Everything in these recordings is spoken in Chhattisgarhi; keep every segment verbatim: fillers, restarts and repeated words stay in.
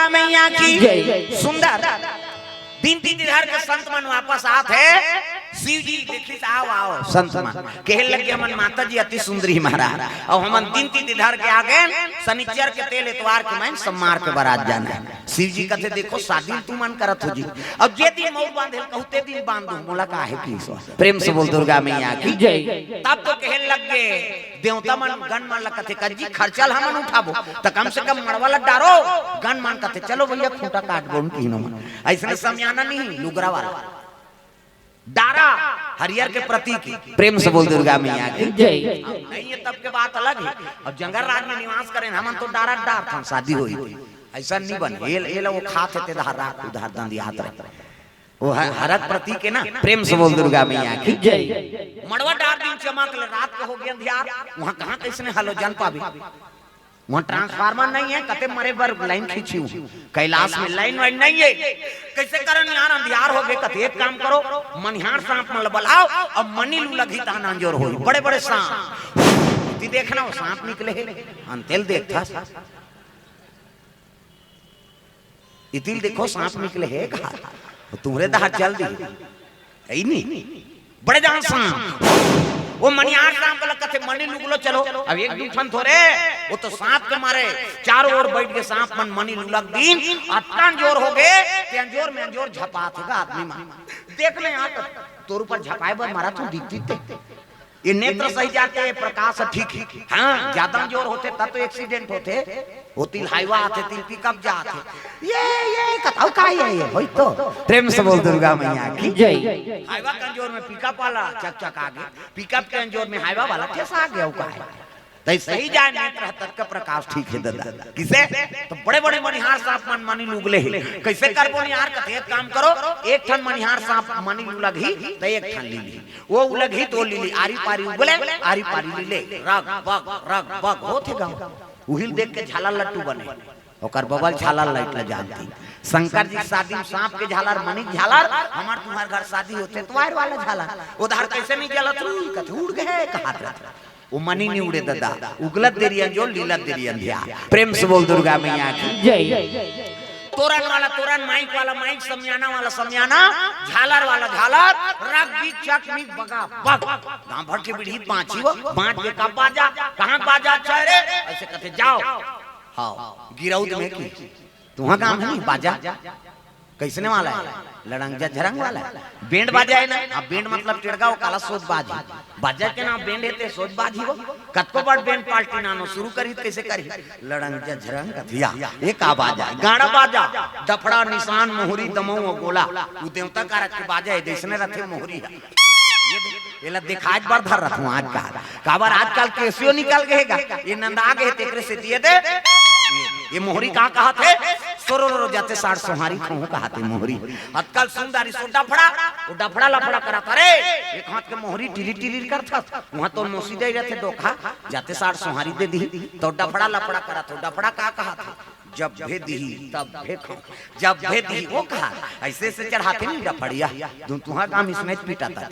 मैया की जय। सुंदर दिन तिथि धर के संत मन वापस आत हे। शिव जी देखिस, आओ, आओ, संत मन। कहे लगे, "हमन माता जी अति सुंदरी महाराज, अउ हमन दिन तिथि धर के आ गए, शनिचर के तेल एतवार के मैं सब मार के बरात जाना हे।" शिव जी कथे, "देखो, शादी तुमन करत हो जी, अब जे दिन मउर बांधे ल कहू, ते दिन बांध दो, मोला काहे की सो।" प्रेम से बोल दुर्गा मैया की जय। तब तो कहे लग गए, देवता मन, गण मन ल कथे, "कज्जी, खर्चा ल हमन उठाबो, त कम से कम मड़वा ल डारो।" गण मन कथे, "चलो भैया, खूंटा काट बोन किनो मन।" अइसने समियाना नहीं, लुगरा वाला डारा, हरियर के प्रतीक। प्रेम से बोल दुर्गा मैया की जय। नहीं है तब के बात अलग है। अब जंगल राज में निवास करें, हमन तो डारा डार था, शादी होई। अइसन नहीं बने। ये, ये ला वो खात हे, ते धार राख, उधार दंदियात रहे। वो ह-, हरक प्रतीक हे ना। प्रेम से बोल दुर्गा मैया की जय। मड़वा डार दिन चमक ले, रात के हो गए अंधियार, वहाँ कहाँ कइसने हलोजन पाबे? वहाँ ट्रांसफार्मर नहीं है, कते मरे बर लाइन खींची हूँ। कैलाश में लाइन वाइन नहीं है, कइसे करन यार, अंधियार हो गए। कते एक काम करो, मनिहार सांप मन ल बलाओ, अब मनी लुलगही तहान अंजोर होई, बड़े बड़े सांप। ती देखना, वो सांप निकले हे, अंतेल देखता। इतिल देखो, सांप निकले हे कहा, वो तुम्हरे दहार चल दी। है ही नहीं। बड़े जान सांप, वो मनिहार सांप ल कथे, "मनी लुगलो चलो।" अब एक दू ठन थोरे, वो तो सांप के मारे चारों ओर बैठ के सांप मन मनी लुलक दीन, अतना जोर हो गए कि अंजोर में अंजोर झपात हे गा आदमी मन। देख ले यहाँ तो तोर ऊपर झपाए बर मारा तू दिखती ते। ये नेत्र सही जाते, ये प्रकाश ठीक। हाँ, ज्यादा जोर होते तब तो एक्सीडेंट होते। वो तिल हाईवा आथे, तिल पिकअप जाथे। ये, ये कथाऊ का ये, ये होई तो। प्रेम से बोल दुर्गा मैया की जय। हाईवा के अंजोर में पिकअप वाला चक चक आगे, पिकअप के अंजोर में हाईवा वाला ठेसा आगे, वो का हे? तई सही जाए नेत्र ह, तब का प्रकाश ठीक हे दादा। किसे? तो बड़े बड़े मनिहार सांप मन मनी लुगले हे। कइसे करबो यार? कथे एक काम करो, एक ठन मनिहार सांप मनी लुलगही, त एक ठन ली ली। वो उलगही तो ली ली, आरी पारी उगले, आरी पारी ली ले। रग बग, रग बग होथे गाँव। उहिल देख के झालर लट्टू बने। ओकर बबल झालर लाइट ल जानती। शंकर जी के शादी में सांप के झालर, मनी के झालर, हमार तुम्हार घर शादी होथे तो वायर वाला झालर। उधार कइसे नहीं जलत रू? कथे उड़ गए, कहात रहत। वो मनी नहीं उड़े दादा, उगलत देरी अंजोर, लीलत देरी अंधियार। प्रेम से बोल दुर्गा मैया की जय। तोरन वाला तोरन, माइक वाला माइक, समियाना वाला समियाना, झालर वाला झालर, रग बिग चक मिग बगा बग। गांव भर के बिढ़ी बाँची हो, बाँट के का बाजा, कहाँ बाजा अच्छा हे रे? अइसे कथे जाओ। हाँ, गिरौद में की, तुहाँ गांव में नहीं बाजा? कइसने वाला हे? लड़ंग झझरंग वाला हे। बैंड बाजा हे ना? अब बैंड मतलब टेड़गा, वो काला सोज बाजी। बाजा के नाम बैंड हे ते सोज बाजी हो। कतको बड़ बैंड पार्टी नानो शुरू करी त कइसे करी? लड़ंग झझरंग कथिया, ये का बाजा हे? गाड़ा बाजा, डफड़ा, निसान, मोहरी, दमऊ अउ गोला। उ देवता कारज के बाजा हे, जइसने रथे मोहरी हे। ये दे-, एला दिखाए बर धर रथों आजकल। काबर आजकल केसियो निकल गए गा। ये नंदा गए, तेकरे सेती ये दे। ये, ये मोहरी का कहत हे? सोरो रो जाते साढ़ सोहारी खाहूं कहत हे मोहरी। अतकल सुंदरी सो डफड़ा, वो डफड़ा लफड़ा करत हे। एक हाथ के मोहरी टिरी टिरी करत हे। उहाँ तो मोसी दे रथे धोखा, जाते साढ़ सोहारी दे दी, तो डफड़ा लफड़ा करत हो। डफड़ा का कहत हे? जब भे दिही, तब भे खाऊं। जब भे दिही, वो कहा, अइसे अइसे चढ़ाथे नहीं डफड़िया, दू तुहाँ काम इसने पीटा था।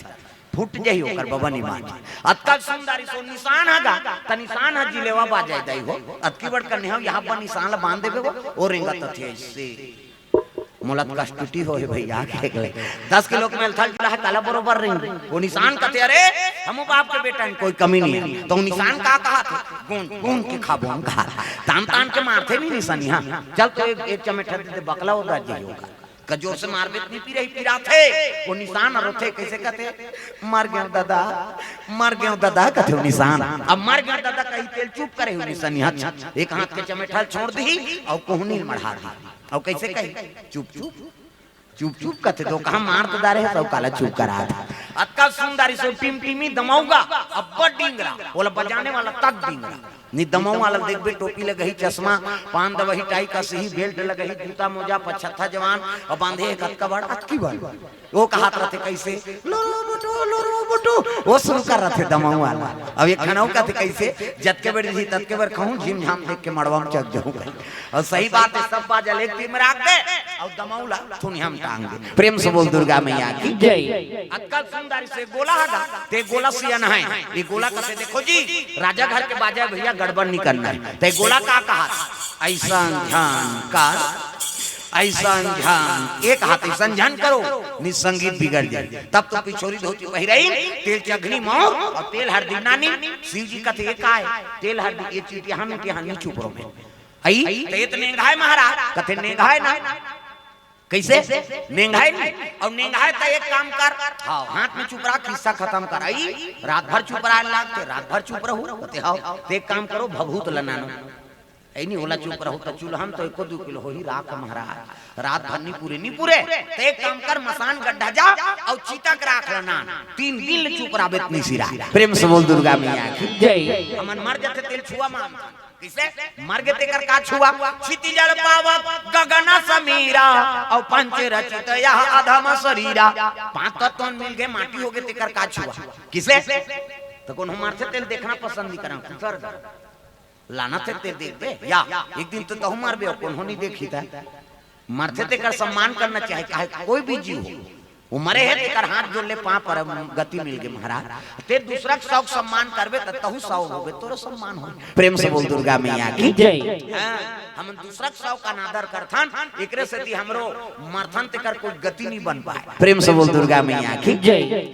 फूट जाही ओकर बबा निमान। अतकल सुंदरी सो निसान हगा, त निसान ह जिलेवा बाजाय दाई हो। अतकी बड़ कन्हे हो, यहाँ पर निसान ल बांध देबे वो, ओ रेंगत थे अइसे। मोला त कष्टुटी हो हे भैया, के ले। दस किलो के मेलथल जुला हे, काला बरोबर रेंग। वो निसान कथे, "अरे, हमू बाप के बेटा हन, कोई कमी नहीं हे।" तो निसान का कहा थे? "गोंद, गोंद के खाबो हम," कहा। तान तान के मारथे नहीं निसानी, हाँ। चल तो एक, एक चमेठा दे दे, बकला हो जाही होगा। का जोर से मारबे त नहीं पीरा ही पीरा थे। वो निसान रोथे, कइसे कथे? "मर गयो दादा, मर गयो दादा," कथे वो निसान। अब "मर गयो दादा" कही तेल चुप करे हो निसानी। अच्छा, एक हाथ के चमेठा ल छोड़ दी अउ कोहनी ल मढ़ा दी। अउ कइसे कही? "चुप चुप, चुप चुप," कथे। तो कहा मार तो डारे हे, सब काला चुप करा दी। अतका सुंदरी सो टिमटिमी दमऊगा, अब्बड़ डिंगरा, ओला बजाने वाला तक डिंगरा। नी दमऊ वाला देखबे, टोपी लगही, चश्मा, पान दवही, टाई कसही, बेल्ट लगही, जूता मोजा, पछत्था जवान, अउ बांधे हे कतका बड़, अतकी बड़। वो कहात रथे कइसे? "लो रो बटो, लो रो बटो।" वो शुरू कर रथे दमऊ वाला। अब एक ठन अउ कथे कइसे? "जतके बेर जी ततके बेर खाऊं, झिम झाम देख के मड़वा में चक जाऊं।" अउ सही बात हे, सब बाजा ल एक तीर में राख दे, अउ दमऊ ला थुनिया में टांग दे। प्रेम से बोल दुर्गा मैया की जय। अतका सुंदरी से गोला हगा, ते गोला सियान हे। ये गोला कथे, "देखो जी, राजा घर के बाजा हे भैया, गड़बड़ नहीं करना हे।" ते गोला का कहा? अइसन झन कर, अइसन झन, एक हाथ अइसन झन करो, निसंगीत बिगड़ जाए। तब तो पिछोरी धोती पहिरई, तेल चघनी मौर और तेल हरदी नानी। शिव जी कथे, "ये काय? तेल हरदी, ये चीज यहाँ नहीं, यहाँ नहीं, चुप रहो मैं।" आई, तो ये तो नेंगाय महाराज, कथे नेंगाय ना। कैसे? नेंगाय नहीं। और नेंगाय तो एक काम कर, हाँ, हाथ में चुप रहा, किस्सा खत्म कर। आई, रात भर चुप रहा लाग, ते रात भर चुप रहू, कथे, "हाँ।" ते एक काम करो, भभूत लनानो। ऐ नहीं, ओला चुप रहो, तो चूल्हा में तो एको दू किलो होही राख महाराज। रात भर नहीं पूरे, नहीं पूरे। तो एक काम कर, मसान गड्ढा जा और चिता के राख लनान। तीन दिन ले चुप रहा, बेत नहीं सिरा। प्रेम से बोल दुर्गा मैया की। जय। हमन मर जाथे तेल छुआ माम। किसे? मर गे तेकर का छुआ? क्षिति जल पावक गगन समीरा, और पंच रचित यह अधम शरीरा। पांच तत्व मिल गए, माटी हो गए, तेकर का छुआ? किसे? तो कोनो मरथे तेल देखना पसंद नहीं करा, कुतर लाना थे ते देख बे, या एक दिन तो तहु मरबे, कोनो नहीं देखी था। मरथे तेकर सम्मान करना चाहे, काहे कोई भी जीव हो। वो मरे है, तेकर हाथ जोड़ ले, पांव पर गति मिल गए महाराज। ते दूसरा के सौ के सम्मान करबे, त तहु सौ होबे, तोरो सम्मान हो। प्रेम से बोल दुर्गा मैया की। जय। हाँ, हम दूसरा के सौ का अनादर करथन, एकरे सेती हमरो मरथन तेकर कोई गति नहीं बन पाए। प्रेम से बोल दुर्गा मैया की। जय।